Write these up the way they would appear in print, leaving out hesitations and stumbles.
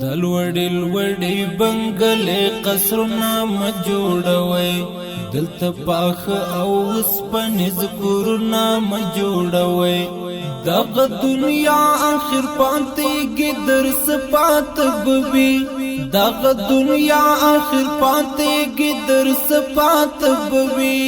د لوړې لوړې بنګلې قصرونه مه جوړوئ، دلته پاخه او اوسپنیز کورونه مه جوړوئ. دغه دنیا اخر پاتېږي، درس پات به وي. دغه دنیا اخر پاتېږي، درس پات به وي.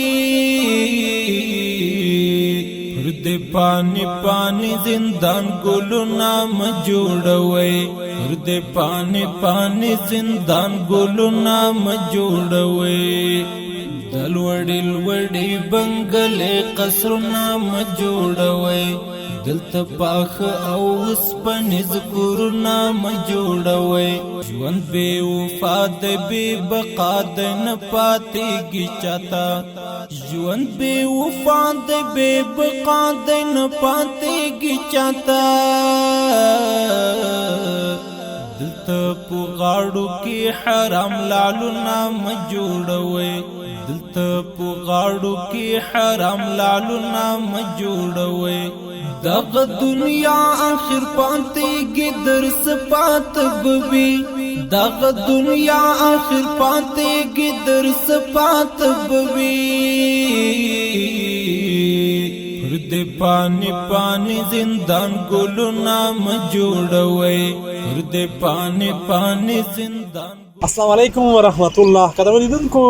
پر دې پانی پانی زندان ګلونه مه جوړوئ، پر دې پانی پانی زندان ګلونه مه جوړوئ. د لوړې لوړې بنګلې قصرونه مه جوړوئ، دلته پاخه او اوسپنیز کورونه مه جوړوئ. ژوند بې وفا دی، بې بقا دی، نه پاتېږي چاته. ژوند بې وفا دی، بې بقا دی، نه پاتېږي چاته. دلته په غاړو کې حرام لعلونه مه جوړوئ، دلته په غاړو کې حرام لعلونه مه جوړوئ. دغه دنیا اخر پاتېږي، درس پات به وي. دغه دنیا اخر پاتېږي، درس پات به وي. پر دې پانی پانی زندان ګلونه مه جوړوئ، پر دې پانی پانی زندان. السلام علیکم ورحمت الله. قدرمن لیدونکو،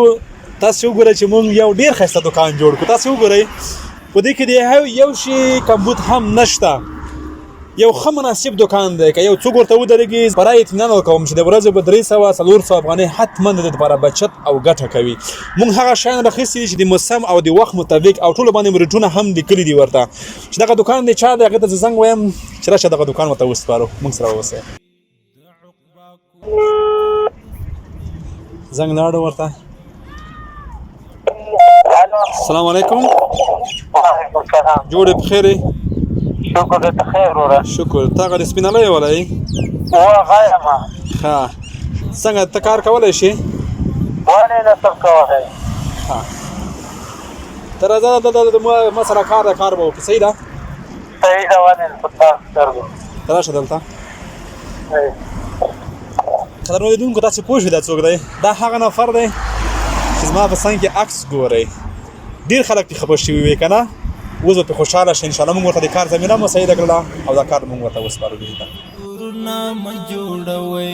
تاسو وګورئ چې مونږ یو ډیر ښایسته دکان جوړ کړو. تاسو وګورئ، په دې کې د یو شي کمبود هم نشته. یو ښه مناسب دکان دی. که یو څوک ورته ودرېږي، پوره اطمینان ورکوم چې د ورځې به 300، 400 افغانۍ حتما د دې لپاره بچت او ګټه کوي. مونږ هغه شیان راخیستي دي چې د موسم او د وخت مطابق، او ټولو باندې مو ریټونه هم لیکلي دي ورته. چې دغه دکان دی چا دی، هغه ته زه زنګ وایم چې راشه دغه دکان ورته وسپارو. مونږ سره واوسئ. زنګ لاړو ورته. السلام علیکم. وعلیکم السلام. جوړې په خیر یې؟ شکر دې، ته خیر وروره؟ شکر. تا غلی سپینالی ولای؟ و غایم. ښه، څنګه ته کار کولی شې؟ ولې نه سم کولی؟ ښه، ته راځه، د ما سره کار ده، کار به وکړې. صحیح ده؟ صحیح ده، ولې نه، په تاسو سترګو. ته راشه دلته. قدرمن لیدونکو، تاسې پوه شئ دا څوک دی؟ دا هغه نفر دی چې زما په څنګ کې عکس ګورئ. ډېر خلک پرې خفه شوي وي که نه، اوس به پرې خوشحاله شي انشاءالله. موږ ورته د کار زمینه مساعده کړله او دا کار موږ ورته وسپارو دوی ته. کورونه مه جوړوئ،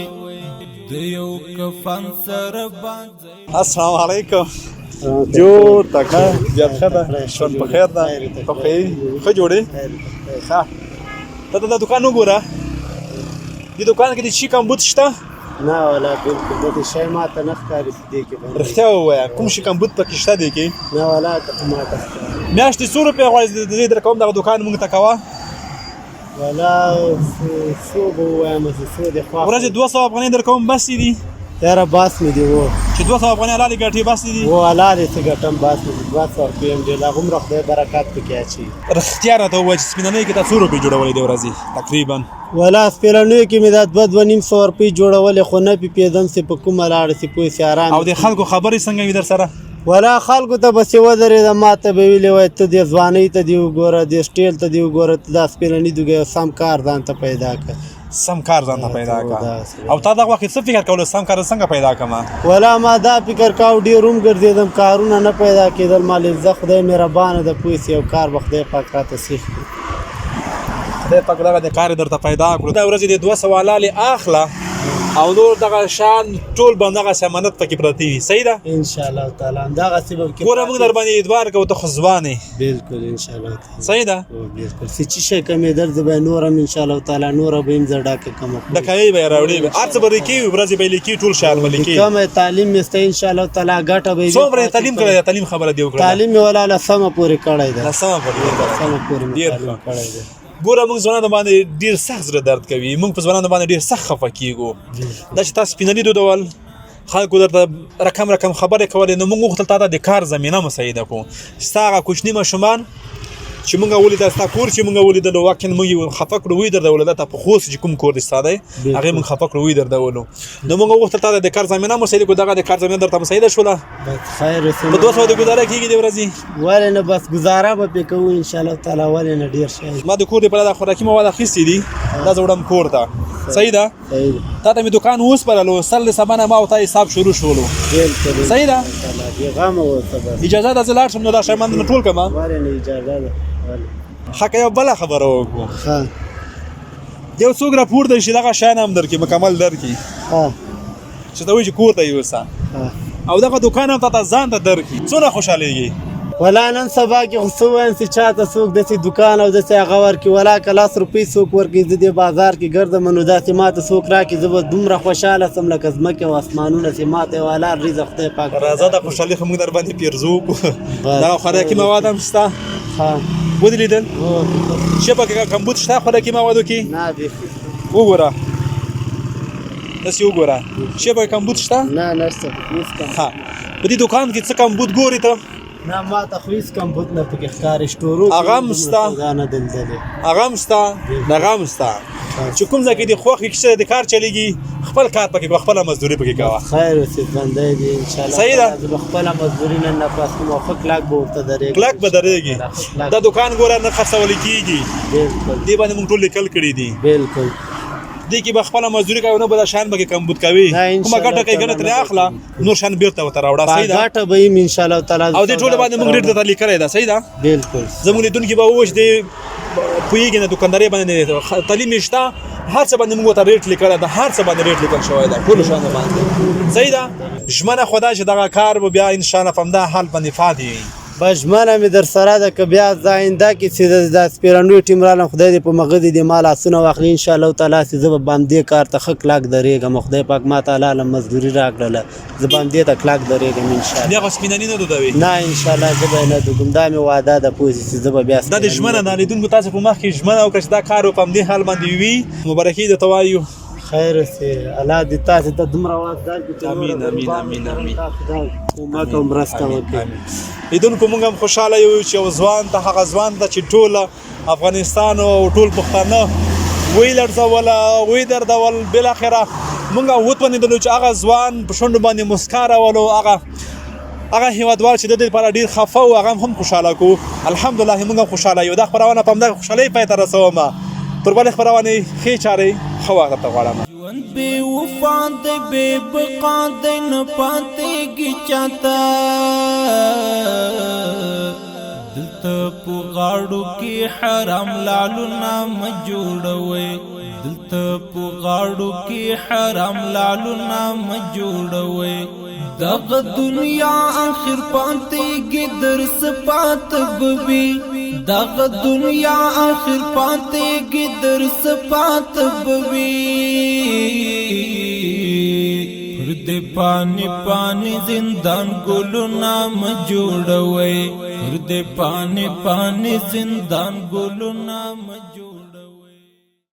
د یو کفن سره باندې. السلام علیکم. جوړ تکړه زیات ښه ده، ژوند په خیر ده، په خیر، ښه جوړې. ښه، ته دا دکان وګوره. دې دکان کې د چی کمبود شته؟ نه ولا بالکل د دې شی ماته نه ښکاري چې دې کې باندې. رښتیا ووایه، کوم شي کمبود پکې شته دې کې؟ نه ولا که خو ماته ښکاري. میاشتې څو روپۍ غواړې د دې درکوم؟ دغه دکان مونږ ته کوه. ولا څو به ووایم چې څو دې خوښ. ورځې 200 افغانۍ درکوم، بس دي؟ یاره باس مې دی و. چې 200 افغانۍ حلالې ګټې، بس دي؟ و حلالې څه ګټم، باس مې دی، 200 روپۍ هم ډېر، هغومره خدای برکت پکې اچوي. رښتیا راته ووایه چې سپیننۍ کې تا څو روپۍ جوړولې دي ورځې تقریبا؟ ولا سپېلنیو کې مې دا 2، 2.5 سوه روپۍ جوړولې، خو نه پې پوهېدم چې په کومه لاړه چې پوه شي ارام. او د خلکو خبرې څنګه وي در سره؟ ولا خلکو ته به چې ودرېدم، ما ته به ویلې وای ته دې ځوانۍ ته دې وګوره، دې سټیل ته دې وګوره، ته دا سپېلني دوګه یو سم کار ځان ته پیدا کړه. سم کار ځان ته پیدا کړه. او تا دغه وخت څه فکر کولو، سم کار څنګه پیدا کړم؟ ولا ما دا فکر کاو، ډېر هم ګرځېدم، کارونه نه پیدا کېدل. ما له زه خدای مهربانه ده، پوه سي یو کار به خدای پاک راته سیخ کړي. خدای پاک دغه د کار درته پیدا کړو. دا ورځې د 200 حلالې اخله او نور دغه شان ټول به دغسې امانت پکې پراته وي. صحیح ده؟ ان شاء الله تعالی همدغسې به پکې. ګوره، موږ در باندې اعتبار کوو، ته خو ځوان یې. بالکل، ان شاء الله تعالی. صحیح ده؟ بالکل، چې څه شی کمېدل، زه به نور هم ان شاء الله تعالی نوره به هم زه ډکه کړم. ډکوي به یې، راوړي به، هر څه به لیکي، ورځې به یې لیکي، ټول شیان به لیکي. کومه تعلیم مې سته، ان شاء الله تعالی ګټه به یې. څومره یې تعلیم کړی دی؟ تعلیم خبره دې وکړه. تعلیم مې ولا لسمه پورې کړی دی. لسمه پورې؟ لسمه پورې مې ډېر تعلیم ښه. کړی دی. ګوره، موږ ځوانانو باندې ډېر سخت زړه درد کوي، موږ په ځوانانو باندې ډېر سخت خفه کېږو. دا چې تاسو سپینلي دودول، خلکو درته رقم رقم خبرې کولې، نو موږ غوښتل تا ته د کار زمینه مساعده کړو، ستا هغه کوچني ماشومان چې مونږ ولیدل، ستا کور چې مونږ ولیدلو، واقعا مونږ یې خفه کړو، ویې دردولو. دا په خوست چې کوم کور دی ستا دی، هغې مونږ خفه کړو، ویې دردولو. نو مونږ وغوښتل تا ته د کار زمینه مساعده کړو. دغه د کار زمینه درته مساعده شوله. بس خیر اوسې. په 200 د ګزاره کېږي د ورځې؟ ولې نه، بس ګزاره به پرې کوو ان شاء الله تعالی، ولې نه، ډېر ښه. ما د کور دپاره دا خوراکي مواد اخیستي دي، دا زه وړم کور ته. صحیح ده؟ صحیح ده. تا ته مې دکان وسپارلو، سر له سبا نه ما او تا حساب شروع شولو. بالکل. صحیح ده. بېغمه اوسه بس. اجازه ده زه لاړ شم؟ نو دا شیان نه ټول کړم. ولې نه، اجازه ده، ولې. ښه، که یو بله خبره وکړو؟ ښه. یو څوک راپورته شي، دغه شیان هم درکړي، مکمل درکړي، ښه، چې ته وایي چې کور ته یوسه، ښه، او دغه دکان هم تا ته ځان ته درکړي، څونه خوشحالېږي؟ ولا نن سبا کې خو څه ووایم چې چاته څوک داسې دکان او داسې هغه ورکړي، ولا که لس روپۍ څوک ورکړي، زه دې بازار کې ګرځم، نو داسې ماته څوک راکړي، زه به دومره خوشحاله سم لکه ځمکې او اسمانونه چې ماته یو حلال رزق خدای پاک. راځه، دا خوشحالي خو موږ در باندې پیرزو کړو. دا خوراکي مواد هم شته. ښه. ودې لیدل چې پکې کمبود شته خوراکي موادو کې؟ نه، بیخي. وګوره، داسې وګوره چې پکې کمبود شته؟ نه، نشته هېڅ کم. ښه، په دې دکان کې څه کمبود ګورې ته؟ نه، ما ته خو هېڅ کمبود نه پکې ښکاري، شټورو کې هغه هم دومره شته. سودا نه ده لیدلې. هغه هم شته، دغه هم شته، چې کوم ځای کې دې خوښ وي، چې د کار چلېږي، خپل کار پکې کوه، خپله مزدوري پکې کوه. خیر اوسې، ژوندی دې ان شاء الله. صحیح ده. زه به خپله مزدوري نن نه پس کوم او ښه کلک به ورته درېږم. کلک به درېږي. ښه کلک. دا دکان ګوره نه خرڅول کېږي. بالکل. دې باندې موږ ټول لیکل کړي دي. بالکل. دې کې به خپله مزدوري کوي، نه به دا شیان پکې کمبود کوي. نه، ان کومه شاء ګټه الله کوي، ګټه تعالی ترې نه. اخله، نور شیان بیرته ورته راوړه. صحیح ده؟ ګټه به یم ان شاء الله تعالی. او دې ټولو باندې موږ ریټ درته لیکلی ده. صحیح ده؟ بالکل. زموږ لیدونکي به ووایي چې دی پوهېږي نه، دوکاندارۍ باندې تعلیم یې شته، هر څه باندې موږ ورته ریټ لیکلی ده، هر څه باندې ریټ لیکل شوی ده، ټولو شیانو باندې. صحیح ده؟ ژمنه خو ده چې دغه کار به بیا انشاءالله په همدا حال باندې پاتې وي؟ بس ژمنه مې در سره ده، که بیا زه آینده کې چې د سپیرنډوی ټیم رالم، خدای دې په مغزي دې ما لاسونه واخلي ان شاء الله تعالی، چې زه به همدې کار ته ښه کلک درېږم. خدای پاک ما ته حلاله مزدوري راکړله، زه به همدې ته کلک درېږم ان شاء الله. بیا خو سپیننی نه دودوي؟ نه، ان شاء الله زه به یې نه دوږم، دا مې وعده ده، پوه شې، چې زه به بیا دا د ژمنه ده. لیدونکو، تاسو په مخ کې ژمنه وکړه چې دا کار په همدې حال باندې وي. مبارکي درته وایو. خیر اوسې، الله دې تاسو ته دومره واک درکړي چې امین، نورو امین، غریبانو امین، سره امین. تاسو دا کومک او مرسته وکړئ. لیدونکو، موږ هم خوشحاله یو چې یو ځوان ته، هغه ځوان ته چې ټول افغانستان او ټول پښتانه ویې لړزوله، ویې دردول، بالاخره موږ وتوانېدلو چې هغه ځوان په شونډو باندې مسکا راولو. هغه هیوادوال چې د دې لپاره ډېر خفه وو، هغه هم خوشحاله کړو. الحمدلله موږ هم خوشحاله یو. دا خپرونه په همدغه خوشحالۍ پای ته رسوم. تر بلې خپرونې ښې چارې، ښه وخت درته غواړم. ژوند بې وفا دی، بې بقا دی، نه پاتېږي چاته. دلته په غاړو کې حرام لعلونه مه جوړوئ، دلته په غاړو کې حرام لعلونه مه جوړوئ. دغه دنیا اخر پاتېږي، درس پات به وي. دغه دنیا اخر پاتېږي، درس پات به وي. پر دې پانی پانی زندان ګلونه مه جوړوئ، پر دې پانی پانی زندان ګلونه مه جوړوئ.